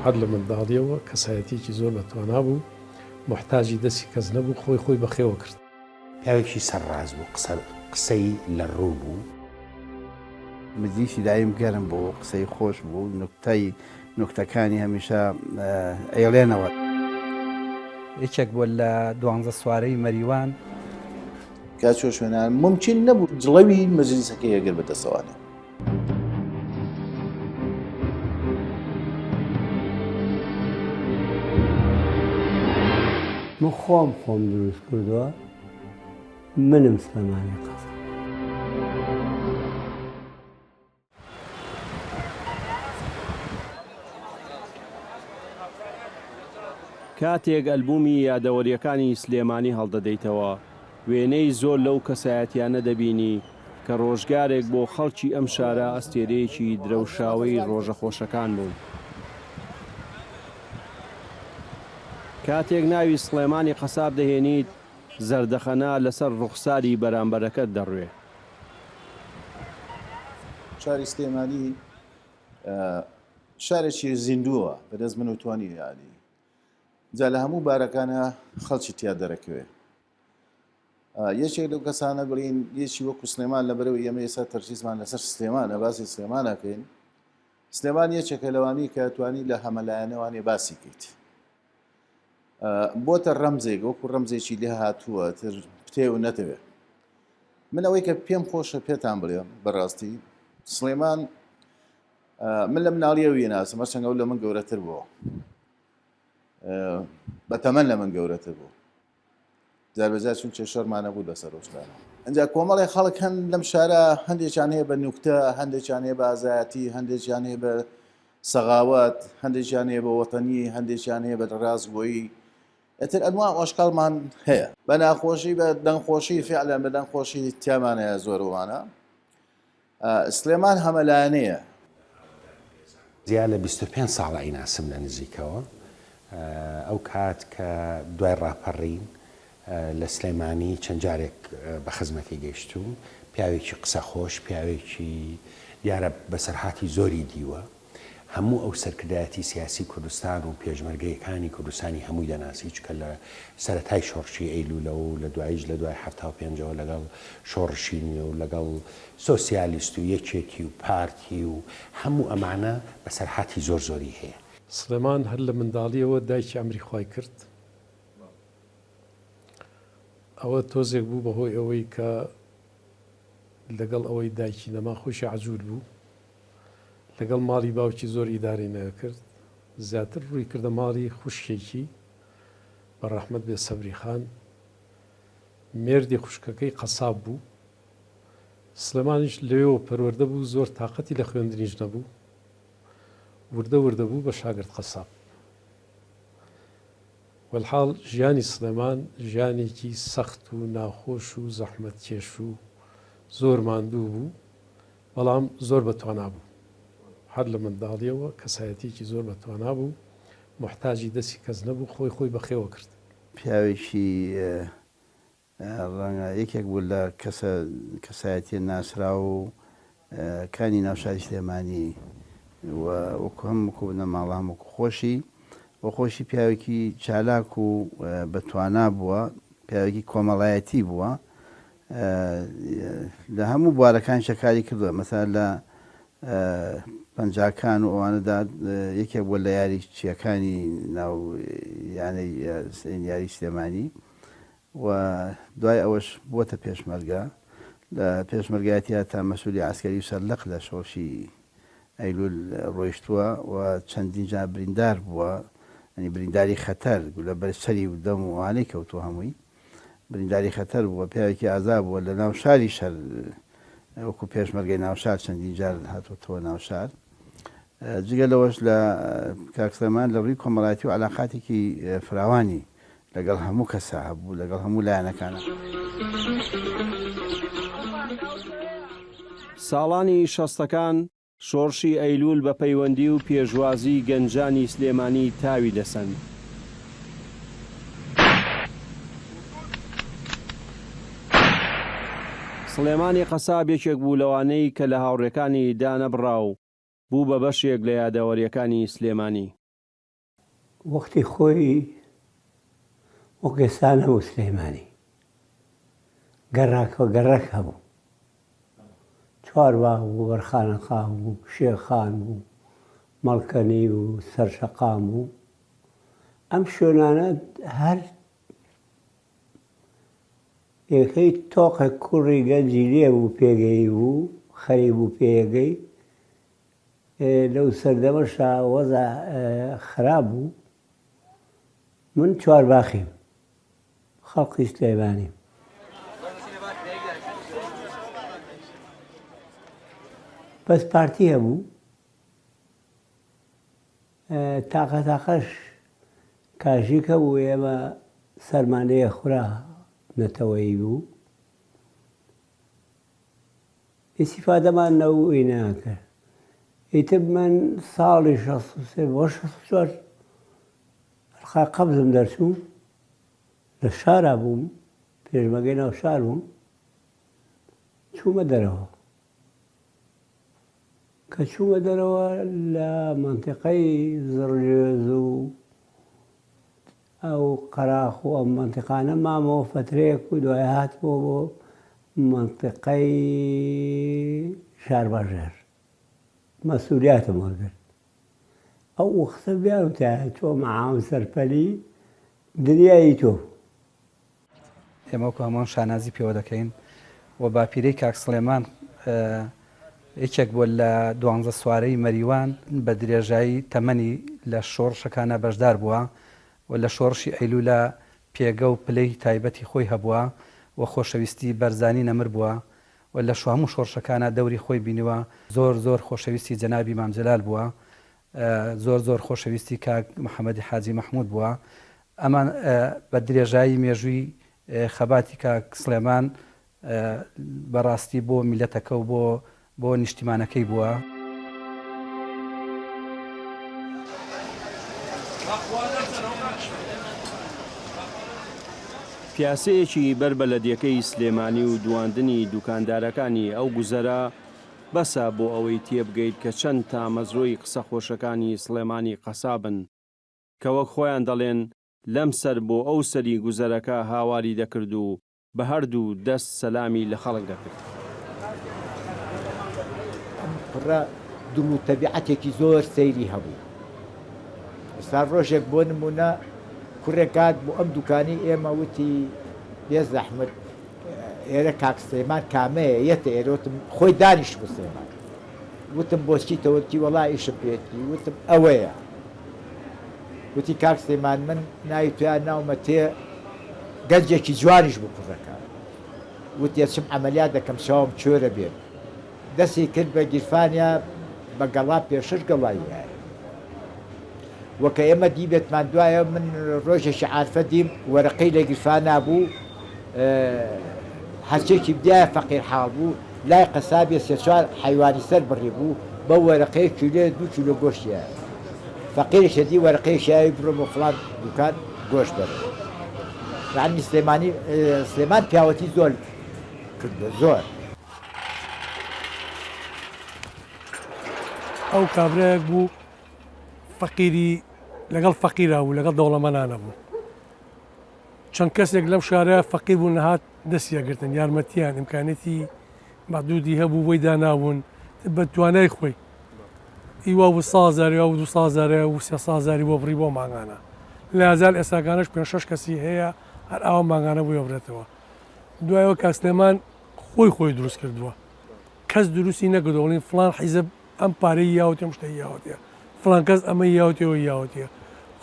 هەر لە منداڵیەوە کەسایەتیەکی زۆر بە توانا بوو، موحتاجی دەستی کەس نەبوو، خۆی خۆی بەخێوە کرد. پیاوێکی سەر ڕاست بوو، قسە قسەی لە ڕوو بوو. مجلیسی دایم گەرم بوو، قسەی خۆش بوو، نوکتەی نوکتەکانی هەمیشە ئەیڵێنەوە. یەکێک بووە لە دوانزە سوارەی مەریوان. کە چوە شوێنان مومکین نەبوو جڵەوی مەجلیسەکەی ئەگەر بە دەسەوانێ. من خۆم خۆم دروست کردووە منم سلێمانی قەساب. کاتێک ئەلبومی یادەوەرییەکانی سلێمانی هەڵدەدەیتەوە، وێنەی زۆر لەو کەسایەتیانە دەبینی کە ڕۆژگارێک بۆ خەڵکی ئەم شارە ئەستێرەیەکی درەوشاوەی ڕۆژە خۆشەکان بوون. کاتێک ناوی سڵێمانی قەساب دەهێنیت، زەردەخەنە لەسەر ڕوخساری بەرامبەرەکەت دەڕوێ. شاری سلێمانی شارێکی زیندووە بەدەست من و تۆ نییە یانی جا لە هەموو بارەکانە خەڵکی تیا دەرەکەوێ یەکێک لەو کەسانە بڵین یەکی وەکو سلێمان لە بەرەوە ئێمە ئێستا تەرکیزمان لەسەر سلێمانە باسی سلێمانەکەین سلێمان یەکێکە لەوانی کە توانی لە هەمەلایەنەوانێ باسی کەیت بۆتە ڕەمزێک وەکو ڕەمزێکی لێ هاتووە تر بتێ و نەتەوێ من ئەوەی کە پێم خۆشە پێتان بڵێم بەڕاستی سڵێمان من لە مناڵیە ویناسم هەرچەند ئەو لە من گەورەتر بووە بە تەمەن لە من گەورەتر بوو جاربەجار چون کێشەرمان نەبوو لەسەر ئەو شتانە ئەجا کۆمەڵی خەڵک هەن لەم شارە هەندێکیان هەیە بە نوکتە هەندێکیان هەیە بە ئازایەتی هەندێکیان هەیە بە سەغاوەت هەندێکیان هەیە بە وەتەنی هەندێکیان هەیە بە ڕاستگۆیی ئەتر ئەنوا ئۆشکاڵمان هەیە بە ناخۆشی بە دەنگخۆشی فعلەن بە دەنگخۆشی تیامان هەیە زۆرمانە سلێمان هەمەلایەنەیە. زیاد لە 25 ساڵە ئەیناسم لە نزیکەوە، ئەو کات کە دوای ڕاپەڕین لە سلێمانی چەند جارێک بە خزمەتی گەیشتووم، پیاوێکی قسەخۆش، پیاوێکی دیارە بەسەرهاتی زۆری دیوە، هەموو ئەو سەرکردایەتی سیاسی کوردستان و پێشمەرگەیەکانی کوردستانی هەمووی دەناسی چونکە لە سەرەتای شۆڕشی ئەیلولەوە و لە دواییش لە دوای 75ەوە لەگەڵ شۆڕشی نوێ و لەگەڵ سۆسیالیست و یەکێتی و پارتی و هەموو ئەمانە بەسەرهاتی زۆر زۆری هەیە. سڵێمان هەر لە منداڵیەوە دایکی ئەمری خوای کرد ئەوە تۆزێک بوو بەهۆی ئەوەی کە لەگەڵ ئەوەی دایکی نەما خۆشی عەجول بوو لەگەڵ ماڵی باوکی زۆر ئیدارەی نەکرد زیاتر ڕووی کردە ماڵی خوشکێکی بە ڕەحمەت بێ سەبری خان مێردی خوشکەکەی قەساب بوو سلێمانیش لەوێوە پەروەردە بوو زۆر تاقەتی لە خوێندنیش نەبوو وردە وردە بوو بە شاگرد قەساب وەلحاڵ ژیانی سڵێمان ژیانێکی سەخت و ناخۆش و زەحمەتکێش و زۆر ماندوو بوو، بەڵام زۆر بە توانا بوو. هەر لە منداڵییەوە کەسایەتییەکی زۆر بە توانا بوو، موحتاجی دەستی کەس نەبوو، خۆی خۆی بەخێوە کرد. پیاوێکی ڕەنگە یەکێک بوو لە کەسە کەسایەتیە ناسراو و کانی ناو شاری سلێمانی و وەکو هەم وەکو بنەماڵە هەم وەکو خۆشی و خۆشی پیاوێکی چالاک و بەتوانا بووە پیاوێکی کۆمەڵایەتی بووە لە هەموو بوارەکان شەکاری کردووە مەسا لە پەنجاکان و ئەوانەدا یەکێک بووە لە یاری چیەکانی ناو یانەی یاری سلێمانی و دوای ئەوەش بووەتە پێشمەرگە، لە پێشمەرگایەتیا تا مەسولی عەسکەری و سەرلق لە شۆڕشی ئەیلول ڕۆیشتووە و چەندین جار بریندار بووە، یانی برینداری خەتەر، گولە بەر سەری و دەم و ئەوانەی کەوتووە هەمووی برینداری خەتەر بووە، پیاوێکی ئازا بووە، لە ناو شاریش هەر وەکو پێشمەرگەی ناو شار چەندین جار هاتووەتەوە ناو شار. جگە لەوەش لە کاک سلێمان لە ڕووی کۆمەڵایەتی و عەلاقاتێکی فراوانی لەگەڵ هەموو کەسا هەبوو، لەگەڵ هەموو لایەنەکانا. ساڵانی شەستەکان شۆڕشی ئەیلوول بە پەیوەندی و پێشوازی گەنجانی سلێمانی تاوی دەسەند. سڵێمانی قەساب یەکێک بوو لەوانەی کە لە هاوڕێکانی دانەبڕا و بوو بە بەشێک لە یادەوەرییەکانی سلێمانی. وەختی خۆی وەک ئێستا نەبوو سلێمانی گەڕەکە گەڕەک هەبوو چوارباغ بوو بەرخانەقا بوو شێخان بوو مەڵکەنی بوو سەرشەقام بوو ئەم شوێنانە هەر یەکەی تۆقێک کوڕی گەنجی لێ بوو پێگەی بوو خەریک بوو پێیەگەی لەو سەردەمەشا وەزع خراپ بوو من چوارباخیم خەڵقی سلێمانیم. بەس پارتی هەبوو تاقە تاقەش کاژیک هەبوو ئێمە سەرمان لێ خورا نەتەوەیی بوو ئیستیفادەمان لەو وینە کرد. ئیتر من ساڵی 63 بۆ 64 ئەلقا قەبزم دەرچوو لە شارا بووم پێشمەگەی ناو شار بووم چوومە دەرەوە کە چوومە دەرەوە لە مەنتیقەی زڕگوێز و ئەو قەراخ و ئەم مەنتیقانە مامەوە فەترەیەک و دوای هاتمەوە بۆ مەنتیقەی شارباژێر مەسولیاتم وەرگرت ئەو وەختە بیانوتایە تۆ مەعام سەرپەلی دنیایی تۆ بوو. ئێمە وەکو هەمووان شانازی پێوە دەکەین و باپیرەی کاک سڵێمان یەکێک بووە لە دوانزە سوارەی مەریوان، بە درێژایی تەمەنی لە شۆڕشەکانا بەشدار بووە و لە شۆڕشی ئەیلوولا پێگە و پلەی تایبەتی خۆی هەبووە و خۆشەویستی بەرزانی نەمر بووە و لە هەموو شۆڕشەکانا دەوری خۆی بینیوە، زۆر زۆر خۆشەویستی جەنابی مام جەلال بووە، زۆر زۆر خۆشەویستی کاک محەمەدی حاجی مەحموود بووە. ئەمان بە درێژایی مێژووی خەباتی کاک سڵێمان بە ڕاستی بۆ میللەتەکە و بۆ بۆ نیشتیمانەکەی بووە. پیاسەیەکی بەر بەلەدیەکەی سلێمانی و دواندنی دوکاندارەکانی ئەو گوزەرە بەسە بۆ ئەوەی تێبگەیت کە چەند تامەزرۆی قسە خۆشەکانی سڵێمانی قەسابن کە وەک خۆیان دەڵێن لەم سەر بۆ ئەو سەری گوزەرەکە هاواری دەکرد و بە هەردوو دەست سەلامی لە خەڵک دەکرد. ئەم کوڕە دڵ و تەبیعەتێکی زۆر سەیری هەبوو. ئێستا ڕۆژێک بۆ نموونە کوڕێک هات بۆ ئەم دوکانەی ئێمە وتی بێ زەحمەت ئێرە کاک سلێمان کامەیە یەتە ئێرە وتم خۆی دانیشتبوو سلێمان وتم بۆ چیتە وتی وەڵا ئیشم پێتی وتم ئەوەیە وتی کاک سلێمان من ناوی تویان ناومە تێ گەنجێکی جوانیش بوو کوڕەکە وتی ئەچم عەمەلیات دەکەم چاوم کوێرە بێت دەستی کرد بە گیرفانیا بە گەڵا پێشش گەڵای وایە و کە ئێمە دیبێتمان دوایە من ڕۆژێکی عارفە دیم وەرەقەی لە گیرفانا بوو هەرچێکی بدایە فەقیر حاڵ بوو لای قەسابێ سێ چوار حەیوانی سەر بڕی بوو بەو وەرەقەیە کیلۆ دوو کیلۆ گۆشتی هەیە فەقیرێکی دی وەرەقەیەکی ئاوی بڕۆ بۆ فڵان دوکان گۆشت بەرە یعنی سلێمانی سلێمان پیاوەتی زۆر کردووە زۆر. ئەو کابرایەک بوو فەقیری لەگەڵ فەقیرا بوو لەگەڵ دەوڵەمەنا نەبوو چەند کەسێک لەم شارە فەقیر بوون نەهات دەستی ئەگرتن یارمەتیان ئیمکانیەتی مەحدودی هەبوو بۆی دانابوون بە توانای خۆی ئی وا بوو سا هەزاری وا بوو دو سا هەزاری وا بوو سێ سا هەزاری بۆ بڕی بۆ مانگانە لازال ئێستاکانەش پێنج شەش کەسی هەیە هەر ئاوا مانگانە بۆی ئەبرێتەوە دوایەوە کاک سلێمان خۆی خۆی دروست کردووە کەس دروستی نەکردووە بڵێن فڵان حیزب ئەم پارەی یاوەتێ ئەم شتەی یاوەتێ فڵان کەس ئەمەی یاوەتێ ئەوەی یاوەتێ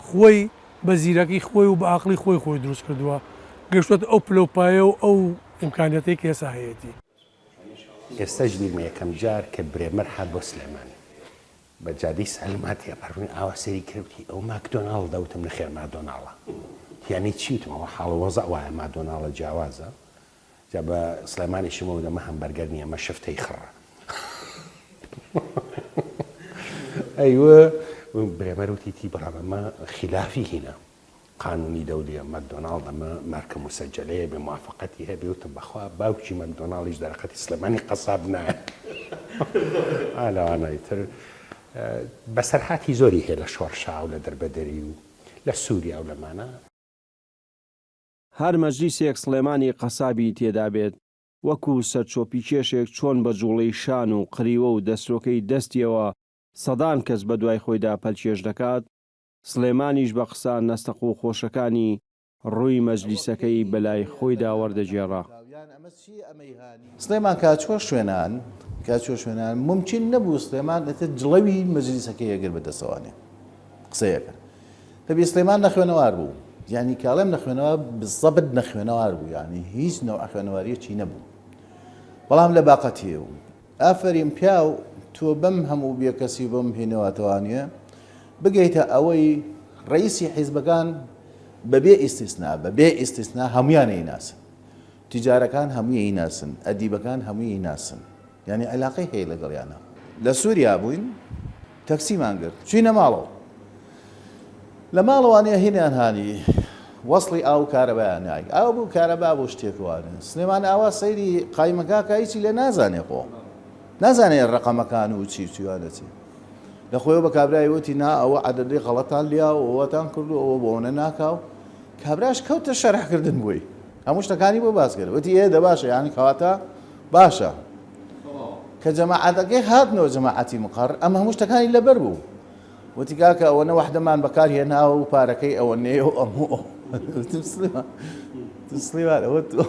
خۆی بە زیرەکی خۆی و بە ئاقڵی خۆی خۆی دروست کردووە گەشتوەتە ئەو پلە و پایە و ئەو ئیمکانیەتەی کە ئێستا هەیەتی. ئێستاش بیرمە یەکەم جار کە برێمەر هات بۆ سلێمانی بە جادەی سالما تێپەڕبووین ئاوا سەیری کرد وتی ئەوە ماکدۆناڵدە وتم نەخێر مادۆناڵە وتی یانی چی وتم ئەوە حاڵ و وەزع وایە مادۆناڵە جیاوازە جا بە سڵێمانیشم وت ئەمە هەمبەرگەر نییە ئەمە شفتەی خڕە ئەیوە برێمەر وتی تی بەڵام ئەمە خیلافی هینە قانونی دەولیە مەکدۆناڵد ئەمە مارکە موسەجەلەیە بێ موافەقەتی هەبێ وتم بەخوا باوکی مەکدۆناڵیش دەرەقەتی سلێمانی قەساب نایە ئا لەوانە ئیتر بەسەرهاتی زۆری هەیە لە شۆڕشا و لە دەربەدەری و. لە سووریا و لەمانە. هەر مەجلیسێک سڵێمانی قەسابی تێدا بێت، وەکو سەرچۆپیکێشێک چۆن بە جوڵەی شان و قریوە و دەسترۆکەی دەستیەوە سەدان کەس بە دوای خۆیدا پەلکێش دەکات، سڵێمانیش بە قسە نەستەق و خۆشەکانی ڕووی مەجلیسەکەی بەلای خۆیدا وەردەگێڕا. سڵێمان کا چوە شوێنان کا چوە شوێنان مومکین نەبوو سڵێمان ئیتر جڵەوی مەجلیسەکەی ئەگرت بە دەستەوانێ قسەی ئەکرد تەبی سڵێمان نەخوێنەوار بوو یعنی کاڵێم نەخوێنەوە بزەبت نەخوێنەوار بوو یعنی هیچ نەوع خوێنەواریەکی نەبوو بەڵام لە باقەتیە بوو ئافەرین پیاو تۆ بەم هەموو بێکەسی و بەم هینەواتەوانیە بگەیتە ئەوەی ڕئیسی حیزبەکان بەبێ ئیستیسنا بەبێ ئیستیسنا هەمویان ئەیناسن تیجارەکان هەمووی ئەیناسن ئەدیبەکان هەمووی ئەیناسن یانی عیلاقەی هەیە لەگەڵیانا. لە سوریا بووین تەکسیمان گرت چوینە ماڵەوە لە ماڵەوانێ هینیان هانی وەسڵی ئاو و کارەبایان نای ئاو بوو کارەبا بوو شتێک وانێ سلێمان ئاوا سەیری قایمەکە کە هیچی لێ نازانێ خۆ نازانێ ڕەقەمەکان و چی و چیوانە چی لە خۆیەوە بە کابرای وتی نا ئەوە عەدەدەی غەڵەتان لیا و ئەوەتان کرد و ئەوە بۆ ئەوە ناکاو کابراش کەوتە شەرحکردن بۆی هەموو شتەکانی بۆ باس کرد وتی ئێ دە باشە یانی کەواتە باشە کە جەماعەتەکەی هاتنەوە جەماعەتی مقەڕ ئەم هەموو شتەکانی لەبەر بوو وتی کاکە ئەوەنە وەحدەمان بەکار هێناوە و پارەکەی ئەوە نەیە و ئەم و ئەو وتم سلیمان وتم سلیمان ئەوە تۆ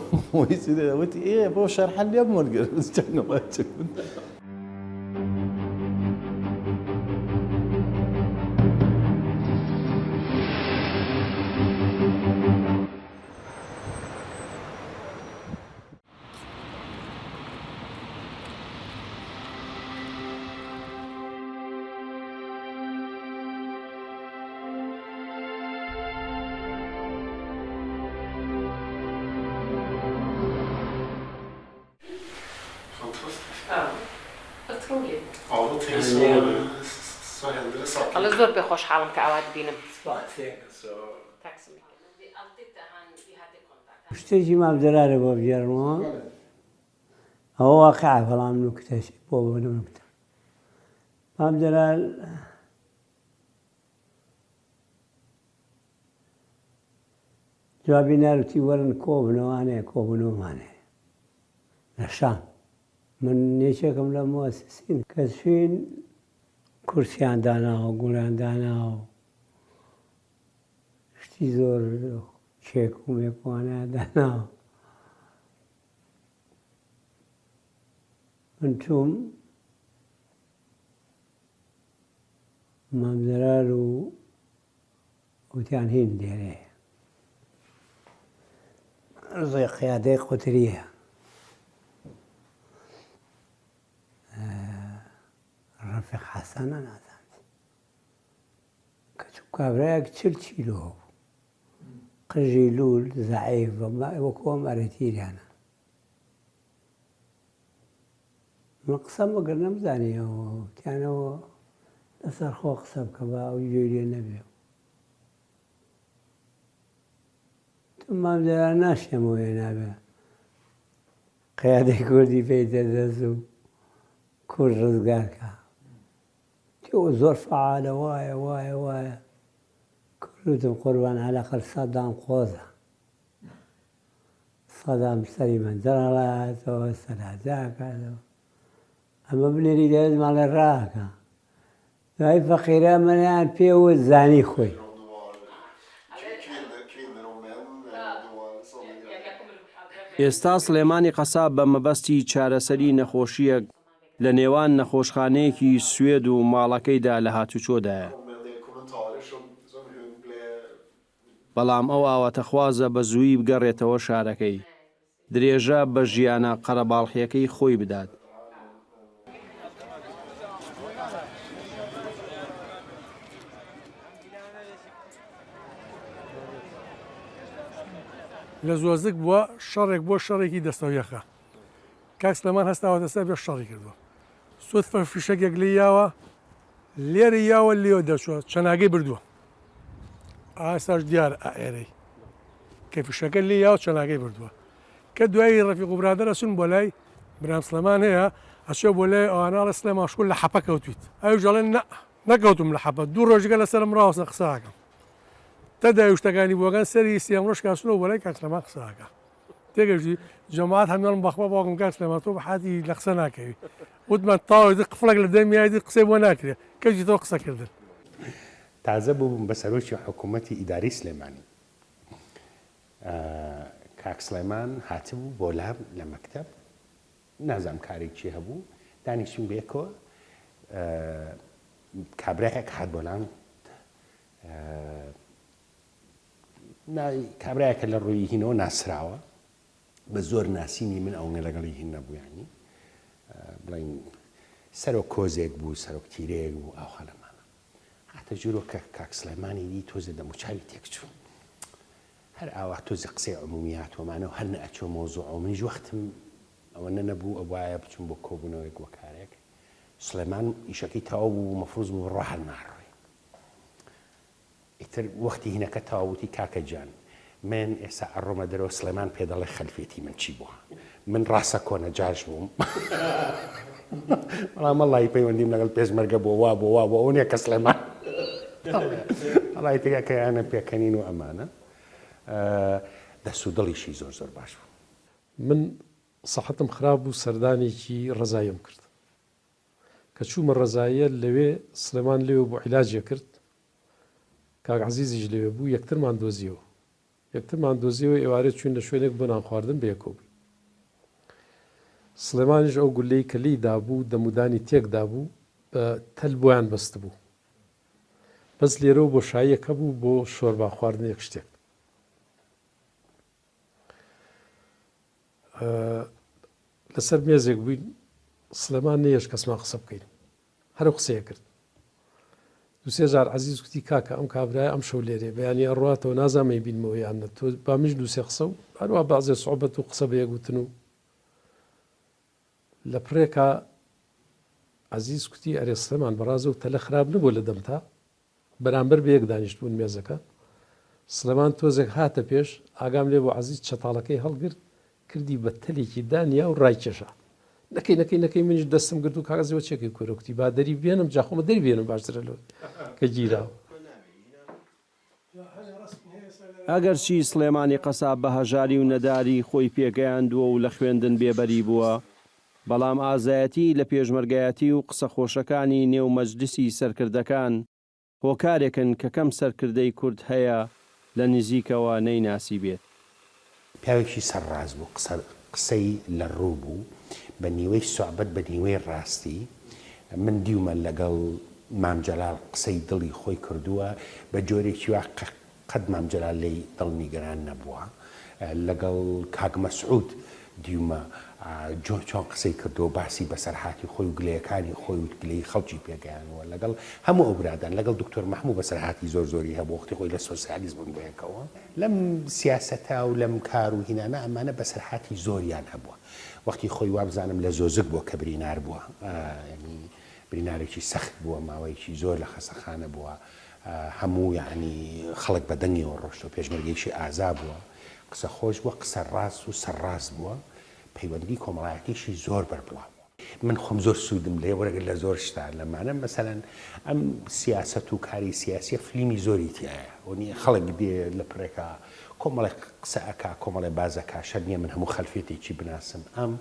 وتی ئێ بۆ شەرحە لێم وەرگرت چەندەوە چوون. ئەڵێ زۆر پێ خۆشحاڵم کە ئاوات بینم. شتێکی مام جەلالە بۆ بگێڕمەوە ئەوە واقعە بەڵام نوکتەش بۆ بۆ نوکتە مام جەلال جوابی ناروتی وەرن کۆبنەوانەیە کۆبوونەوەمانەیە لە شام من یەکێکم لە موسسین کە چوین کورسیان داناوە گوڵیان داناوە شتی زۆر کێک و مێک و وانەیان داناوە من چووم مام جەلال و وتیان هین لێرەیە زۆی قیادەی قوتریە ڕەفیق حەسەنە نازانم کە چوو کابرایەک 40 کیلۆ هەبوو قژی لوول زەعیف وەکو ئەم ئەرێتیریانە من قسەم بکرد نەمزانی ئەوە وتیانەوە لەسەر خۆ قسە بکە با ئەو گوێی لێ نەبێ وتم مام جەلال ناشێمەوە هێنابێ قیادەی کوردی پێیتە دەست و کورد ڕزگار کە تۆ زۆر فەعالە وایە وایە وایە کوردم قوربان عەلەقەل سەدام قۆزە سەدام سەری مەنجەڵ هەڵایەتەوە سەلاجە ئەکاتەوە ئەمە بنێری دەوێت ماڵێ ڕاکە دوای فەقیرە منیان پێ وت زانی خۆی. ئێستا سڵێمانی قەساب بە مەبەستی چارەسەری نەخۆشییەک لە نێوان نەخۆشخانەیەکی سوێد و ماڵەکەیدا لە هاتوچۆدایە. بەڵام ئەو ئاواتەخوازە بە زوویی بگەڕێتەوە شارەکەی، درێژە بە ژیانە قەرەباڵخییەکەی خۆی بدات. لە زۆزک بووە شەڕێک بووە شەڕێکی دەستەویەخە کاک سلێمان هەستاوەتە سەر بێ شەڕی کردووە سوتفە فیشەکێک لێی یاوە لێرەی یاوە لێوە دەرچووە چەناگەی بردووە ئاساش دیار ئائێرەی کە فیشەکە لێ یاوە چەناگەی بردووە کە دوایی ڕەفیق و برادەر ئەچون بۆ لای برام سلێمان هەیە ئەچێ بۆ لای ئەوانە ئەڵێ سلێمان شکور لە حەپە کەوتویت ئەویش ئەڵێ نە نەکەوتوم لە حەپە دوو ڕۆژگە لەسەرم ڕاوەستە قسە ئەکەم. تەداوی شتەکانی بۆگەن سەری سێم ڕۆژ کاک سنۆ بۆ لای کاک سلێمان قسە ئەکا تێگەشتی جەماعەت هەمیان بەخوا باوکم کاک سلێمان تۆ بە حاتی لە قسە ناکەوی وتمان تاوە دی قفڵێک لە دەمیای دی قسەی بۆ ناکرێ کەچی تۆ قسە کردن. تازە بووبووم بە سەرۆکی حکوومەتی ئیدارەی سلێمانی. کاک سڵێمان هاتبوو بۆ لام لە مەکتەب، نازانم کارێکی هەبوو، دانیشتین بەیەکەوە، کابرایەک هات بۆ لام، کابرایەکە لە ڕووی هینەوە ناسراوە، بە زۆر ناسینی من ئەوەنە لەگەڵی هین نەبوو، یانی بڵێین سەرۆک کۆزێک بوو، سەرۆک تیرەیەک بوو، ئاوها لەمانە. هاتە ژوورۆ کە کاک سڵێمانی دی تۆزێ دەموچاوی تێکچوو. هەر ئاوا تۆزێ قسەی عمومی هاتووەمانەوە هەر نەئەچووە مەوزوعەوە منیش وەختم ئەوەنە نەبوو ئەبوایە بچم بۆ کۆبوونەوەیەک بۆ کارێک. سڵێمان ئیشەکەی تەواو بوو مەفروز بوو بڕوا هەر ناڕۆی. ئیتر وەختی هینەکە تەواو وتی کاکە گیان من ئێستا ئەڕۆمە دەرەوە سڵێمان پێ دەڵێ خەلفێتی من چی بووە من ڕاستە کۆنە جاش بووم بەڵام وەڵی پەیوەندیم لەگەڵ پێشمەرگە بۆ وا بۆ وا بۆ ئەو نییە کە سڵێمان وەڵی تریاکەیانە پێکەنین و ئەمانە دەست و دڵیشی زۆر زۆر باش بوو. من سەحەتم خراپ بوو سەردانێکی ڕەزاییەم کرد کە چوومە ڕەزاییە لەوێ سڵێمان لەوێ بوو عیلاجێ کرد کاک عەزیزیش لەوێ بوو یەکترمان دۆزیەوە یەکترمان دۆزیەوە ئێوارێ چووین لە شوێنێک بۆ نان خواردن بەیەکەوە بووین سڵێمانیش ئەو گولەی کە لێی دابوو دەمودانی تێک دابوو بە تەل بۆیان بەستبوو بەس لێرەوە بۆشاییەک هەبوو بۆ شۆربا خواردنێک شتێک لەسەر مێزێک بووین سڵێمان نەیەش کەسمان قسە بکەین هەرو قسەیە کرد دوسێ جار عزیز کوتی کاکە ئەم کابرای ئەم شەو لێرێ بەیانی ئەڕاتەوە نازانم ئەیبینمەوە یان نە تۆ با منیش دوسێ قسە و هەروە بەعزێ سوعبەت و قسە بە یەک وتن و لە پڕێکا عزیز کوتی ئەرێ سڵێمان بەڕازە و تەلە خراپ نەبوو لە دەمتا بەرامبەر بەیەک دانیشتبوون مێزەکە. سڵێمان تۆزێک هاتە پێش، ئاگام لێ بوو عەزیز چەتاڵەکەی هەڵگرت، کردی بە تەلێکی دانیا و ڕایکێشا. نەکەی نەکەی نەکەی منیش دەستم گرت و کاک عەزیز وە چێکەی کورە کوتی با دەری بێنم جا خۆمە دەری بێنم باشترە لەوەی کە گیراوە. ئەگەرچی سڵێمانی قەساب بە هەژاری و نەداری خۆی پێگەیاندووە و لە خوێندن بێبەری بووە، بەڵام ئازایەتیی لە پێشمەرگایەتی و قسە خۆشەکانی نێو مەجلیسی سەرکردەکان هۆکارێکن کە کەم سەرکردەی کورد هەیە لە نزیکەوە نەیناسیبێت. پیاوێکی سەر ڕاست بوو، قسە قسەی لە ڕوو بوو، بە نیوەی سوعبەت بە نیوەی ڕاستی، من دیومە لەگەڵ مام جەلال قسەی دڵی خۆی کردووە بە جۆرێکی وا قە قەت مام جەلال لێی دڵ نیگەران نەبووە، لەگەڵ کاک مەسعود دیومە جۆن چۆن قسەی کردووە باسی بەسەرهاتی خۆی و گلەیەکانی خۆی و گلەیی خەڵکی پێگەیانووە لەگەڵ هەموو ئەو برادان لەگەڵ دکتۆر مەحموو بەسەرهاتی زۆر زۆری هەبوو وەختی خۆی لە سۆسیالیست بوون بەیەکەوە لەم سیاسەتە و لەم کار و هینانە ئەمانە بەسەرهاتی زۆریان هەبووە وەختی خۆی وابزانم لە زۆزک بووە کە برینار بووە یانی برینارێکی سەخت بووە ماوەیەکی زۆر لە خەسەخانە بووە هەموو یانی خەڵک بە دەنگیەوە ڕۆشتوە پێشمەرگەیەکی ئازا بووە قسە خۆش بووە قسە ڕاست و سەر ڕاست بووە پەیوەندی کۆمەڵایەتیشی زۆر بەربڵاو بووە. من خۆم زۆر سوودم لێ وەرەگرت لە زۆر شتا لەمانە مەسەلەن ئەم سیاسەت و کاری سیاسیە فلیمی زۆری تیایە وەنیە خەڵک دێ لە پرێکا کۆمەڵێک قسە ئەکا کۆمەڵێ باز ئەکا شەرت نیە من هەموو خەلفیەتێکی بناسم ئەم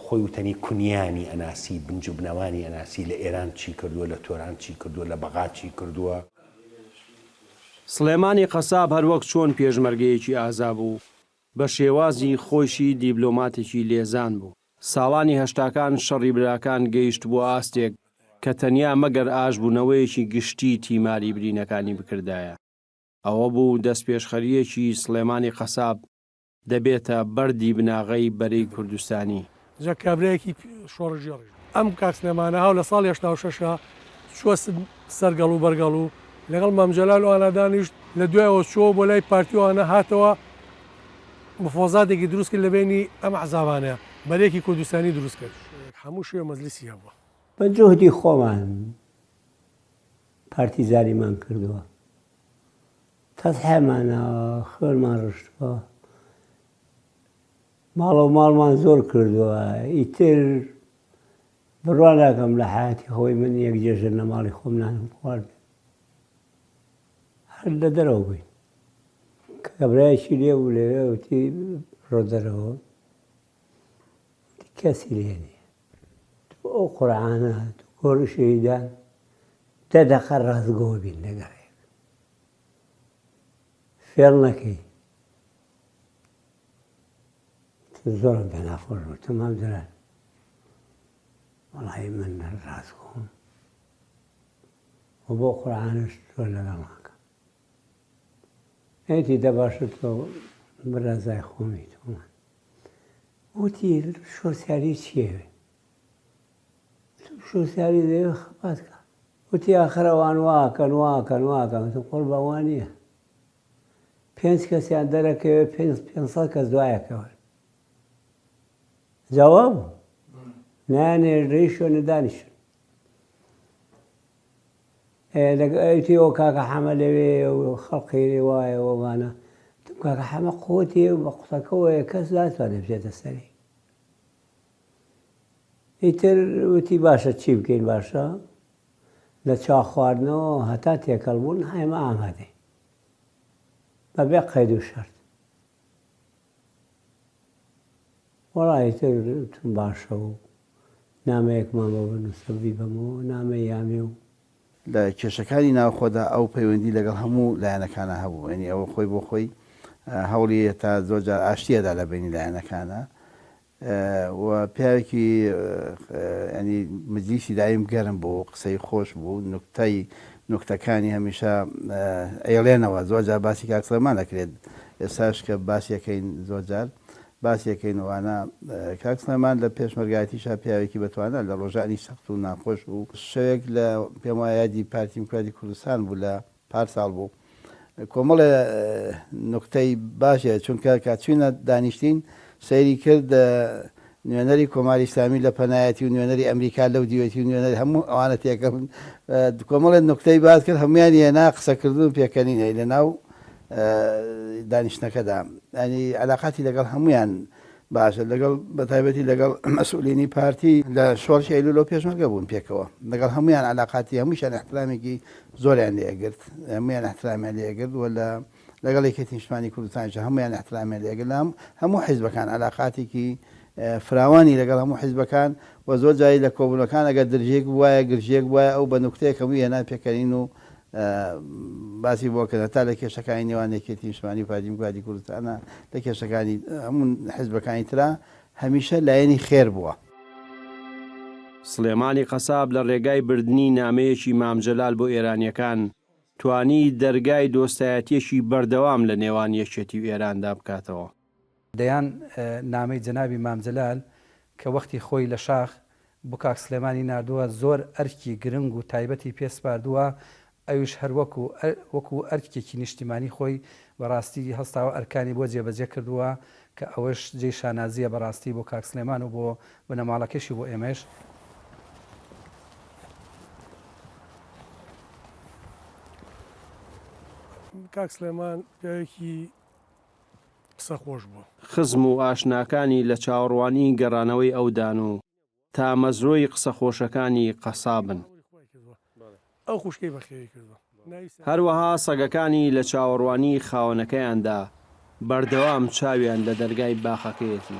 خۆی وتەنی کونیانی ئەناسی بنج و بنەوانی ئەناسی لە ئێران چی کردووە لە تۆران چی کردووە لە بەغا چی کردووە. سڵێمانی قەساب هەروەک چۆن پێشمەرگەیەکی ئازا بوو، بە شێوازی خۆیشی دیبلۆماتێکی لێزان بوو. ساڵانی هەشتاکان شەڕی براکان گەیشتبووە ئاستێک کە تەنیا مەگەر ئاشبوونەوەیەکی گشتی تیماری برینەکانی بکردایە. ئەوە بوو دەستپێشخەرییەکی سڵێمانی قەساب دەبێتە بەردی بناغەی بەرەی کوردستانی. جا کابرایەکی شۆڕشگێڕیش بوو. ئەم کاک سلێمانە هاو لە ساڵی 86 ا چووە سەرگەڵ و بەرگەڵ و لەگەڵ مام جەلال و ئەوانە دانیشت، لە دوایەوە چووەوە بۆ لای پارتی و ئەوانە هاتەوە مفۆزاتێکی دروست کرد لە بەینی ئەم ئەحزابانە، بەرەیەکی کوردستانی دروست کرد. هەموو شوێ مەجلیسی هەبووە. بە جوهدی خۆمان پارتیزانیمان کردووە. تەزحێمان ناوە، خوێنمان ڕشتووە، ماڵە و ماڵمان زۆر کردووە، ئیتر بڕوا ناکەم لە حەیاتی خۆی من یەک جێژن لە ماڵی خۆم نانم خواردبێ. هەر لە دەرەوە بووین. کابرایەکی لێ بوو لەوێ وتی بڕۆ دەرەوە وتی کەسی لێ نییە تۆ ئەو قورعانە تۆ گۆڕی شەهیدان دە دەقە ڕاستگۆ بین لەگەڵێک فێڵ نەکەی زۆرم پێ ناخۆش بوو تەمام جەلال وەڵی من ڕاستگۆم و بۆ قورعانش تۆ لەگەڵ ناکەم ئەیتی دە باشە تۆ برازای خۆمی تۆمان وتی شۆسیاری چیەوێ شۆسیاری دەوێ خەبات کە وتی ئاخر ئەوان واکەن واکەن واکەن وتم قوربان وا نییە پێنج کەسیان دەرەکەوێ 500 کەس دوایەکەون جواب نایانێ لەی شوێنە دانیشن ئەیتی ئەو کاکە حەمە لەوێ و خەڵقی لێ وایە و ئەوانە وتم کاکە حەمە قوتی و بە قوتەکەوەیە کەس ناتوانێت بچێتە سەری ئیتر وتی باشە چی بکەین باشە لە چا خواردنەوە هەتا تێکەڵ بوون ئێمە ئامادەین بەبێ قەید و شەرت وەڵا ئیتر وتم باشە و نامەیەکمان بۆ بنووسە بیبەمەوە نامەی یامێ و. لە کێشەکانی ناوخۆدا ئەو پەیوەندی لەگەڵ هەموو لایەنەکانا هەبوو یانی ئەوە خۆی بۆ خۆی هەوڵی هەتا زۆر جار ئاشتی ئەدا لە بەینی لایەنەکانا و پیاوێکی ینی مجلیسی دایم گەرم بوو قسەی خۆش بوو نوکتەی نوکتەکانی هەمیشە ئەیڵێنەوە زۆر جار باسی کاک سلێمان ئەکرێت ئێستاش کە باسیەکەین زۆر جار باسیەکەین ئەوانە کاک سلێمان لە پێشمەرگایەتیشا پیاوێکی بەتوانا لە ڕۆژانی سەخت و ناخۆش و شەوێک لە پێم وایە یادی پارتی دیموکراتی کوردستان بوو لە پار ساڵ بوو کۆمەڵێ نوکتەی باش هەیە چونکە کە چوینە دانیشتین سەیری کرد نوێنەری کۆماری ئیسلامی لە پەنایەتی و نوێنەری ئەمریکا لەو دیوێتی و نوێنەری هەموو ئەوانە تێکەڵ کۆمەڵێ نوکتەی باس کرد هەمویان هێنا قسەکردن و پێکەنین هەیە لە ناو دانیشتنەکەدا ینی علاقاتی لەگەڵ هەمویان باشە لەگەڵ بەتایبەتی لەگەڵ مەسئولینی پارتی لە شۆڕشی ئەیلوول و پێشمەرگە بوون پێکەوە لەگەڵ هەمویان علاقاتی هەمووشیان احترامێکی زۆریان لێ ئەگرت هەمویان احترامیان لێ ئەگرت و لە لەگەڵ یەکێتی نیشتمانی کوردستانیش هەمویان احترامیان لێ ئەگرت لە هەموو حیزبەکان علاقاتێکی فراوانی لەگەڵ هەموو حیزبەکان و زۆر جاری لە کۆبوونەکان ئەگەر درژێک بوایە گرژێک بوایە ئەو بە نوکتەیەک هەمووی هێنا پێکەنین و باسی بۆ کرد هەتا لە کێشەکانی نێوان یەکێتی نیشتمانی و پارتی دیموکراتی کوردستانە لە کێشەکانی هەموو حزبەکانی ترا هەمیشە لایەنی خێر بووە. سڵێمانی قەساب لە ڕێگای بردنی نامەیەکی مام جەلال بۆ ئێرانییەکان، توانی دەرگای دۆستایەتییەکی بەردەوام لە نێوان یەکێتی و ئێراندا بکاتەوە. دەیان نامەی جەنابی مام جەلال کە وەختی خۆی لە شاخ بۆ کاک سلێمانی ناردووە زۆر ئەرکی گرنگ و تایبەتی پێ سپاردووە ئەویش هەر وەکو وەکو ئەرکێکی نیشتیمانی خۆی بە ڕاستی هەستاوە ئەرکانی بۆ جێبەجێ کردووە کە ئەوەش جێی شانازیە بە ڕاستی بۆ کاک سلێمان و بۆ بنەماڵەکەشی بۆ ئێمەش. کاک سلێمان پیاوێکی قسە خۆش بووە. خزم و ئاشناکانی لە چاوەڕوانی گەڕانەوەی ئەودان و تامەزرۆی قسە خۆشەکانی قەسابن. هەروەها سەگەکانی لە چاوەڕوانی خاوەنەکەیاندا بەردەوام چاویان لە دەرگای باخەکەیەتی.